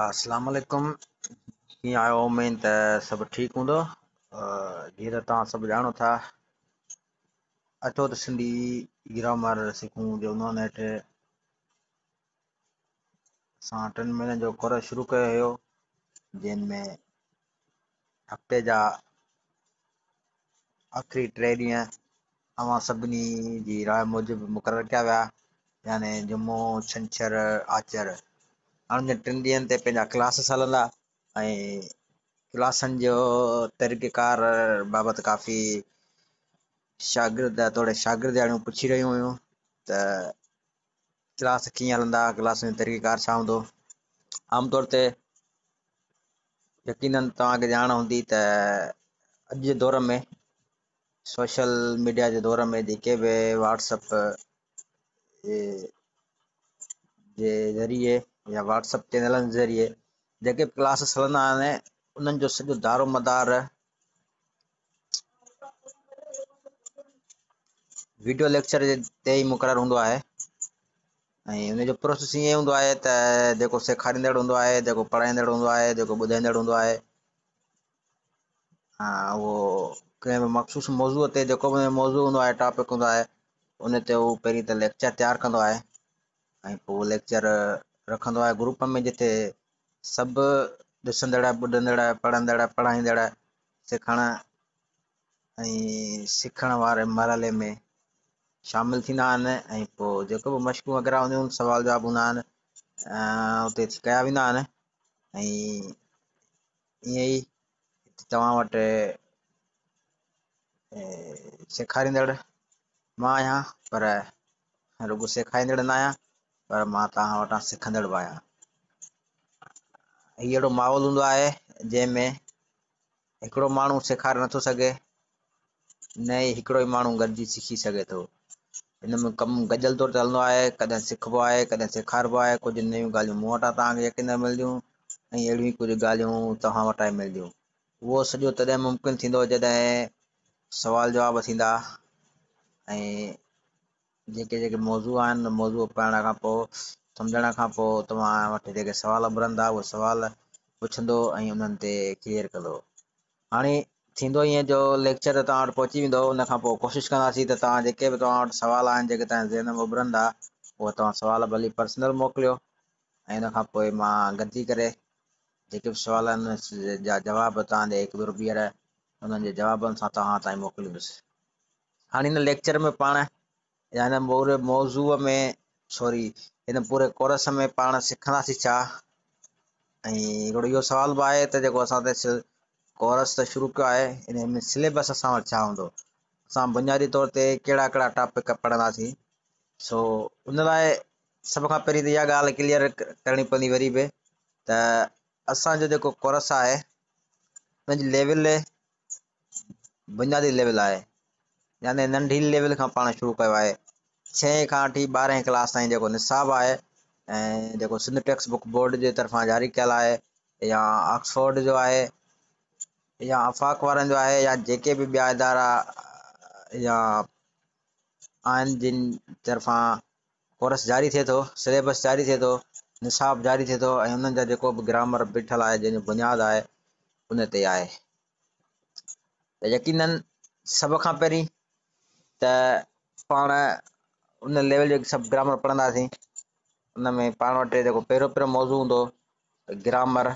اسلام عليڪم، ڪيئن آهيو؟ اميد ته سڀ ٺيڪ هوندو. جيئن ته توهان سڀ ڄاڻو ٿا، اچو ته سنڌي گرامر سکون جي عنوان هيٺ اسان 3 مهينن جو ڪورس شروع ڪيو هيو، جنهن ۾ هفتي جا آخري 3 ڏينهن اوهان سڀني جي راء موجب مقرر ڪيا ويا، يعني جمعو، ڇنڇر، آچر. هاڻي انهن 3 ڏينهن تي پنهنجا ڪلاسز هلندا ۽ ڪلاسن جو طريقيڪار بابت ڪافي شاگرد توڙي شاگردياڻيون پڇي رهيون هيون ته ڪلاس ڪيئن هلندا، ڪلاس جو طريقيڪار ڇا هوندو. عام طور تي يقينن توهان کي ڄاڻ هوندي ته اڄ جي دور ۾ سوشل ميڊيا جي دور ۾ جيڪي به واٽس اپ جي ذريعي يا واٽس اپ چينلن جي ذريعي جيڪي به ڪلاسز هلندا آهن، انهن جو سڄو دارو مدار ويڊيو ليڪچر تي ئي مقرر هوندو آهي. ۽ ان جو پروسيس ائين هوندو آهي ته جيڪو سيکاريندڙ هوندو آهي، جيڪو پڙهائيندڙ هوندو آهي، جيڪو ٻڌائيندڙ هوندو آهي، اهو ڪنهن به مخصوص موضوع تي جيڪو به موضوع هوندو آهي، ٽاپڪ هوندو آهي، ان تي هو پهرين ته ليڪچر تيار ڪندو آهي ۽ پوء اهو ليڪچر رکندو آهي گروپ ۾، جتي سڀ ڏسندڙ، ٻڌندڙ، پڙهندڙ، پڙهائيندڙ سکڻ ۽ سکڻ واري مرحلي ۾ شامل ٿيندا آهن ۽ پوء جيڪو به مشقون وغيره هونديون آهن، سوال جواب هوندا آهن، اتي ڪيا ويندا آهن. ۽ ائين ئي توهان وٽ سيکاريندڙ مان آهيان، پر رڳو سيکاريندڙ نه آهيان، پر مان توهان وٽان سکندڙ به آهيان. هي اهڙو ماحول هوندو آهي جنهن ۾ هڪڙو ماڻهو سيکاري نٿو سگهي، نه ئي هڪڙو ئي ماڻهو گڏجي سکي سگهي ٿو. هن ۾ ڪم گڏيل طور تي هلندو آهي، ڪڏهن سکبو آهي، ڪڏهن سيکاربو آهي. ڪجهه نيون ڳالهيون مون وٽان توهان کي يقينن ملنديون ۽ اهڙيون ئي ڪجهه ڳالهيون توهان وٽان ئي ملنديون. اهو سڄو تڏهن ممڪن ٿيندو جڏهن سوال جواب ٿيندا ۽ جيڪي جيڪي موضوع آهن، موضوع پڙهڻ کان پوء، سمجهڻ کان پوء توهان وٽ جيڪي سوال اڀرندا، اهي سوال پڇندو ۽ انهن تي ڪليئر ڪندو. هاڻي ٿيندو ائين جو ليڪچر ته توهان وٽ پهچي ويندو، ان کان پوء ڪوشش ڪنداسين ته توهان جيڪي به توهان وٽ سوال آهن، جيڪي توهان جي ذهن ۾ اڀرن ٿا، اهي توهان سوال ڀلي پرسنل موڪليو ۽ ان کان پوء مان گڏجي ڪري جيڪي به سوال آهن انهن جا جواب توهان ڏي هڪ ڀيرو ٻيهر انهن جي جوابن سان توهان تائين موڪليندس. هاڻي هن ليڪچر ۾ پاڻ يا هن پوري موضوع ۾ سوري هن پوري ڪورس ۾ پاڻ سکنداسين ڇا؟ ۽ هڪڙو اهو سوال به آهي ته جيڪو اسان تي ڪورس ته شروع ڪيو آهي، ان ۾ سليبس اسان وٽ ڇا هوندو، اسان بنيادي طور تي ڪهڙا ڪهڙا ٽاپڪ پڙهنداسين. سو ان لاء سڀ کان پهرين ته اها ڳالهه ڪليئر ڪرڻي پوندي وري به ته اسان جو جيڪو ڪورس آهي ان جي ليول بنيادي ليول آهي، يعني ننڍي ليول کان پاڻ شروع ڪيو آهي، ڇهين کان وٺي 12هين ڪلاس تائين جيڪو نصاب آهي ۽ جيڪو سنڌ ٽيڪسٽ بڪ بورڊ جي طرفان جاري ڪيل آهي يا آڪسفورڊ جو آهي يا آفاق وارن جو آهي يا جيڪي به ٻيا ادارا يا آهن جن طرفان ڪورس جاري ٿئي ٿو، سليبس جاري ٿئي ٿو، نصاب جاري ٿئي ٿو ۽ انهن جا جيڪو به گرامر بيٺل آهي، جنهن جو بنياد آهي، ان تي آهي. ته يقينن سڀ کان پهرين ته پاڻ ان ليول جو سڀ گرامر پڙهنداسين. ان ۾ پاڻ وٽ جيڪو پهريون پهريون موضوع هوندو گرامر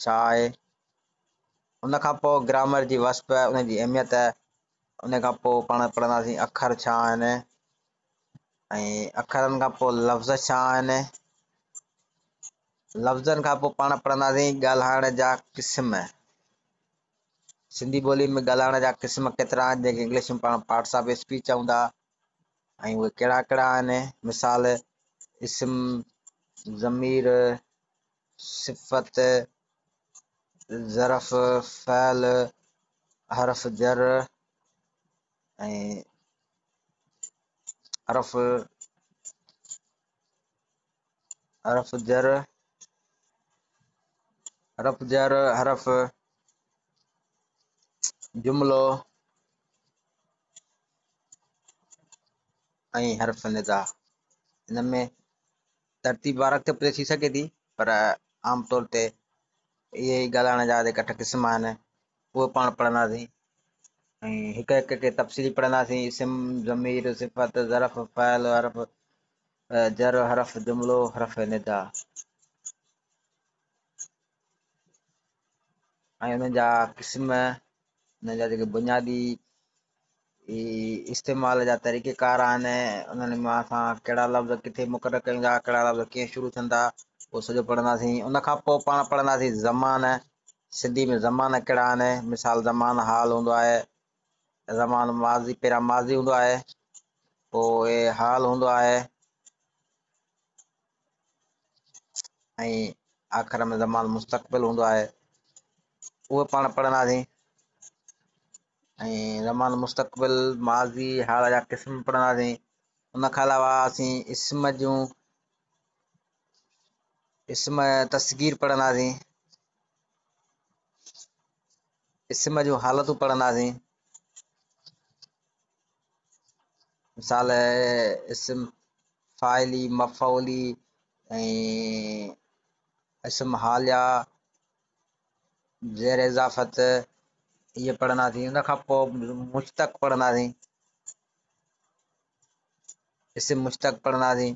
ڇا آهي، ان کان پوء گرامر جي وصف، ان جي اهميت، ان کان پوء پاڻ پڙهنداسين اکر ڇا آهن ۽ اکرن کان پوء لفظ ڇا آهن، لفظن کان پوء پاڻ پڙهنداسين ڳالهائڻ جا قسم، سنڌي ٻولي ۾ ڳالهائڻ جا قسم ڪيترا آهن، جنهن کي انگلش ۾ پاڻ پارٽس آف اسپيچ چئون ٿا، ۽ اهي ڪهڙا ڪهڙا آهن. مثال اسم، ضمير، صفت، ظرف، فعل، حرف جر ۽ حرف، حرف جر، حرف جر، حرف جملو ۽ حرف ندا. هن ۾ ترتيب وار اڳتي پٺتي ٿي سگهي ٿي، پر عام طور تي اهي ئي ڳالهائڻ جا جيڪا 8 قسم آهن اهي پاڻ پڙهنداسين ۽ هڪ هڪ کي تفصيلي پڙهنداسين. اسم، ضمير، صفت، ظرف، فعل، حرف جر، حرف جملو، حرف ندا ۽ انهن جا قسم، انهن جا جيڪي بنيادي استعمال جا طريقيڪار آهن، انهن مان اسان ڪهڙا لفظ ڪٿي مقرر ڪيون ٿا، ڪهڙا لفظ ڪيئن شروع ٿين ٿا، اهو سڄو پڙهنداسين. ان کان پوءِ پاڻ پڙهنداسين زمان. سنڌي ۾ زمان ڪهڙا آهن؟ مثال زمان حال هوندو آهي، زمان ماضي، پهريان ماضي هوندو آهي، پوءِ حال هوندو آهي ۽ آخر ۾ زمان مستقبل هوندو آهي. اهو پاڻ پڙهنداسين ۽ زمان مستقبل، ماضي، حال جا قسم پڙهنداسين. ان کان علاوه اسين اسم جون اسم تصغير پڙهنداسين، اسم جون حالتون پڙهنداسين. مثال اسم فاعلي، مفعولي ۽ اسم حاليه، زير اضافت، اهي پڙهنداسين. ان کان پوءِ مشتق پڙهنداسين، اسم مشتق پڙهنداسين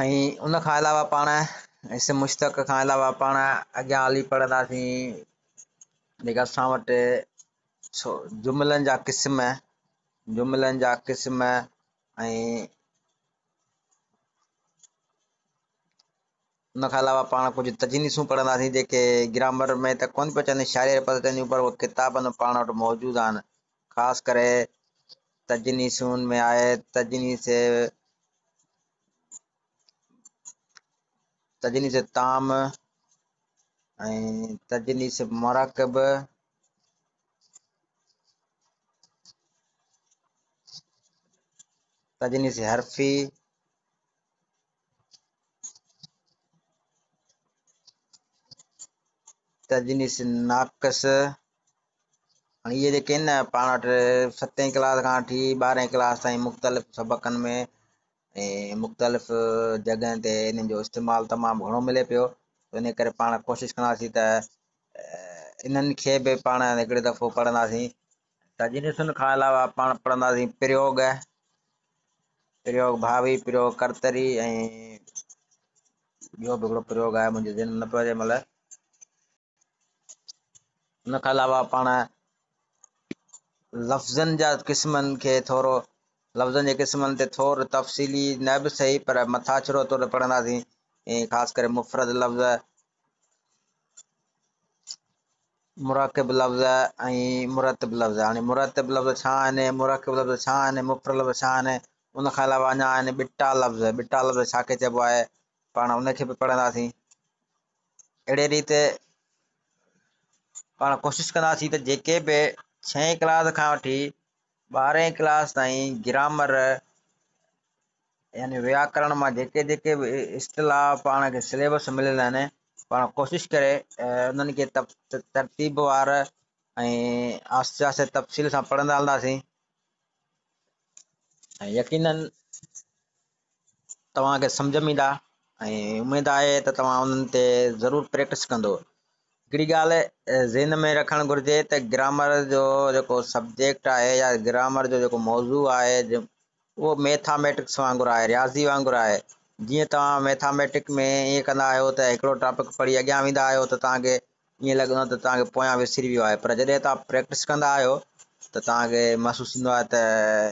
۽ ان کان علاوه پاڻ اسم مشتق کان علاوه پاڻ اڳيان هلي پڙهنداسين جيڪا اسان وٽ جملن جا قسم، جملن جا قسم ۽ ان کان علاوه پاڻ ڪجهه تجنيسون پڙهنداسين جيڪي گرامر ۾ ته ڪونه پيو اچن، شاعري پيو اچن، پر اهي ڪتابن ۾ پاڻ وٽ موجود آهن. خاص ڪري تجنيسن ۾ آهي تجنيس، تجنيس تام ۽ تجنيس مرڪب، تجنيس حرفي، تجنيس ناقص. هاڻي اهي جيڪي آهن نه پاڻ وٽ 7 ڪلاس کان وٺي 12 ڪلاس تائين مختلف سبقن ۾ ۽ مختلف جڳهن تي انهن جو استعمال تمام گهڻو ملي پيو. ان ڪري پاڻ ڪوشش ڪنداسين ته انهن کي به پاڻ هڪڙي دفعو پڙهنداسين. تجنيسن کان علاوه پاڻ پڙهنداسين پريوگ، پريوگ ڀاوي، پريوگ ڪرتري ۽ ٻيو به هڪڙو پريوگ آهي منهنجي ذهن ۾ نه پيو اچي مهل. ان کان علاوه پاڻ لفظن جا قسمن کي ٿورو، لفظن جي قسمن تي ٿورو تفصيلي نه به صحيح پر مٿاڇرو طور پڙهنداسين. ۽ خاص ڪري مفرد لفظ، مرڪب لفظ ۽ مرتب لفظ. هاڻي مرتب لفظ ڇا آهن، مرڪب لفظ ڇا آهن، مفرد لفظ ڇا آهن. ان کان علاوه اڃا آهن ٻٽا لفظ، ٻٽا لفظ ڇا کي چئبو آهي، پاڻ ان کي به پڙهنداسين. اهڙي ريت پاڻ ڪوشش ڪنداسين ته جيڪي به 6 ڪلاس کان وٺي 12 ڪلاس تائين گرامر يعني وياڪرڻ مان جيڪي جيڪي به اصطلاح پاڻ کي سليبس مليل آهن، پاڻ ڪوشش ڪري انهن کي ترتيب وار ۽ آهستي آهستي تفصيل سان پڙهندا هلنداسين ۽ يقينن توهان کي سمجهه ۾ ايندا ۽ اميد آهي ته توهان انهن تي ضرور پريڪٽس ڪندو. هڪڙي ڳالهه ذهن ۾ رکڻ گهرجي ته گرامر جو جيڪو سبجيڪٽ آهي يا گرامر جو جيڪو موضوع آهي اهو ميٿاميٽڪس وانگر آهي، رياضي وانگر آهي. جيئن توهان ميٿاميٽڪ ۾ ائين ڪندا آهيو ته هڪڙو ٽاپڪ پڙهي اڳيان ويندا آهيو ته توهان کي ائين لڳندو آهي ته توهان کي پويان وسري ويو آهي، پر جڏهن توهان پريڪٽس ڪندا آهيو ته توهان کي محسوس ٿيندو آهي ته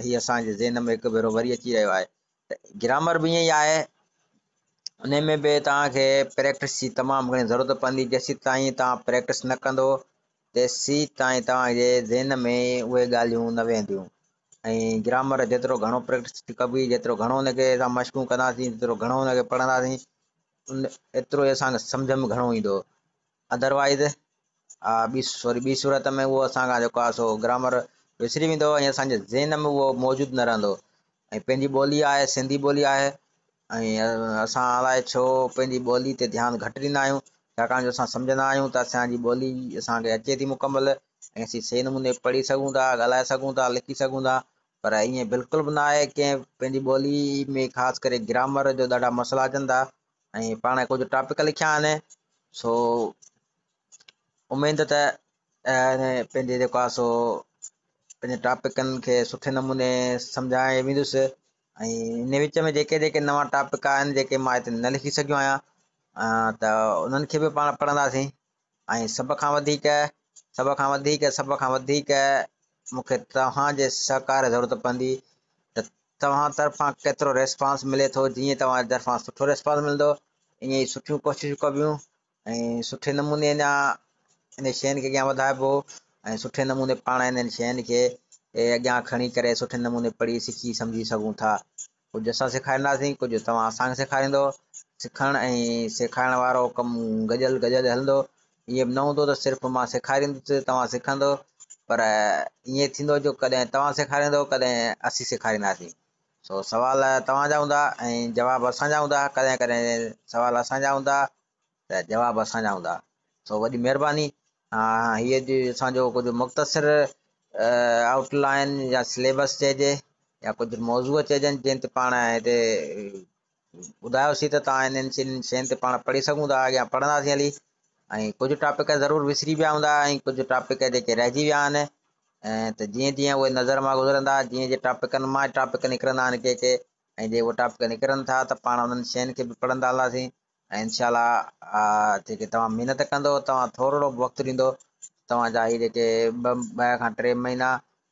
هي اسان جي ذهن ۾ هڪ ڀيرو وري اچي رهيو آهي. ته گرامر به ائين ئي آهي، ان ۾ به توهان کي پريڪٽس جي تمام گهڻي ضرورت پوندي. جيسين تائين توهان پريڪٽس نه ڪندو تيسين تائين توهان جي ذهن ۾ اهي ڳالهيون نه ويهنديون. ۽ گرامر جيترو گهڻو پريڪٽس ڪبي، جيترو گهڻو ان کي اسان مشقون ڪنداسين، جيترو گهڻو ان کي پڙهنداسين، ايترو ئي اسان کي سمجهه ۾ گهڻو ايندو. ادروائز ٻي سوري ٻي صورت ۾ اهو اسان کان جيڪو آهي سو گرامر وسري ويندو ۽ اسان جي ذهن ۾ اهو موجود نه رهندو. ۽ پنهنجي ٻولي آهي، سنڌي ٻولي آهي ۽ اسان الائي ڇو پنهنجي ٻولي تي ڌيان گهٽ ڏيندا آهيون، ڇاڪاڻ جو اسان سمجهندا آهيون ته اسان جي ٻولي اسان کي اچي ٿي مڪمل ۽ اسين صحيح نموني پڙهي سگهون ٿا، ڳالهائي سگهون ٿا، لکي سگهون ٿا، پر ائين بلڪل به نه آهي. ڪنهن پنهنجي ٻولي ۾ خاص ڪري گرامر جو ڏاڍا مسئلا اچن ٿا. ۽ پاڻ ڪجهه ٽاپڪ لکيا آهن سو اميد ته پنهنجي جيڪو آهي سو پنهنجي ٽاپڪن کي سٺي نموني سمجهائي ويندس ۽ ان وچ ۾ جيڪي جيڪي نوان ٽاپڪ آهن جيڪي مان هتي نه لکي سگهيو آهيان ته انهن کي به پاڻ پڙهنداسين ۽ سڀ کان وڌيڪ سڀ کان وڌيڪ سڀ کان وڌيڪ مون کي توهان جي سهڪار جي ضرورت پوندي ته توهان طرفان ڪيترو ريسپانس ملي ٿو جيئن توهان جي طرفان سٺو ريسپانس ملندو ائين ئي سٺيون ڪوششون ڪبيون ۽ سٺي نموني اڃا انهن شين کي اڳيان وڌائبو ۽ سٺي نموني پاڻ انهن شين کي اڳيان کڻي ڪري سٺي نموني پڙهي سکي سمجهي سگهون ٿا. ڪجهه اسان سيکارينداسين ڪجهه توهان اسان کي سيکاريندو. سکڻ ۽ سيکارڻ وارو ڪم گڏيل گڏيل هلندو. ائين به نه هوندو ته صرف مان سيکاريندس توهان سکندو پر ائين ٿيندو جو ڪڏهن توهان سيکاريندو ڪڏهن اسين سيکارينداسين. سو سوال توهان جا هوندا ۽ جواب اسان جا هوندا ڪڏهن ڪڏهن سوال اسان جا هوندا ته جواب اسان جا هوندا. سو وڏي مهرباني. هيء اڄ اسان جو ڪجهه مختصر آئوٽ لائن يا سليبس چئجي يا ڪجهه موضوع چئجن جنهن تي پاڻ هتي ٻڌايوسين ته توهان انهن شين تي پاڻ پڙهي سگهون ٿا اڳيان پڙهنداسين هلي ۽ ڪجهه ٽاپڪ ضرور وسري ويا هوندا ۽ ڪجهه ٽاپڪ جيڪي رهجي ويا آهن ته جيئن جيئن اهي نظر مان گذرندا جيئن جيئن ٽاپڪن مان ٽاپڪ نڪرندا آهن ڪي ڪي ۽ جي اهي ٽاپڪ نڪرن ٿا ته پاڻ انهن شين کي به پڙهندا هلنداسين ۽ انشاء الله جيڪي توهان محنت ڪندو توهان ٿورڙو به وقت ڏيندو توهان جا هي جيڪي ٻه کان ٽي مهينا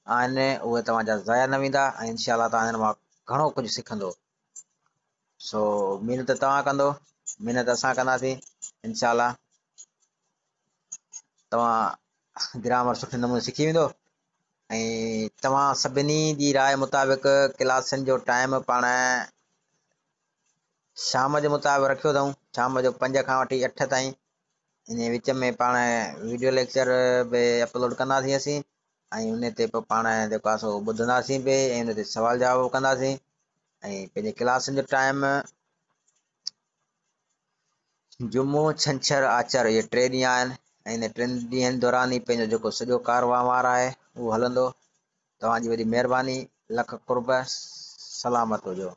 آهن اهي توهان جا ضايع نه ويندا ۽ انشاء الله توهان هن مان گهڻو ڪجهه سکندو سو محنت توهان ڪندو محنت اسان ڪنداسين انشاء الله توهان گرامر سٺي نموني سکي ويندو ۽ توهان سڀني جي راء مطابق ڪلاسن جو ٽائيم پاڻ شام جي مطابق رکيو اٿئون شام جو 5 کان وٺي 8 تائين ان وچ ۾ پاڻ ويڊيو ليڪچر به اپلوڊ ڪنداسين اسين ۽ ان تي پوء پاڻ جيڪو آهي سو ٻڌنداسين به ۽ ان تي سوال جواب به ڪنداسين ۽ پنهنجي ڪلاسن جو ٽائيم جمعو ڇنڇر آچر اهي 3 ڏينهن آهن ۽ ان 3 ڏينهن دوران ئي پنهنجو جيڪو سڄو ڪاروهنوار آهي اهو هلندو. توهان جي وڏي مهرباني، لک قرب، سلامت هجو.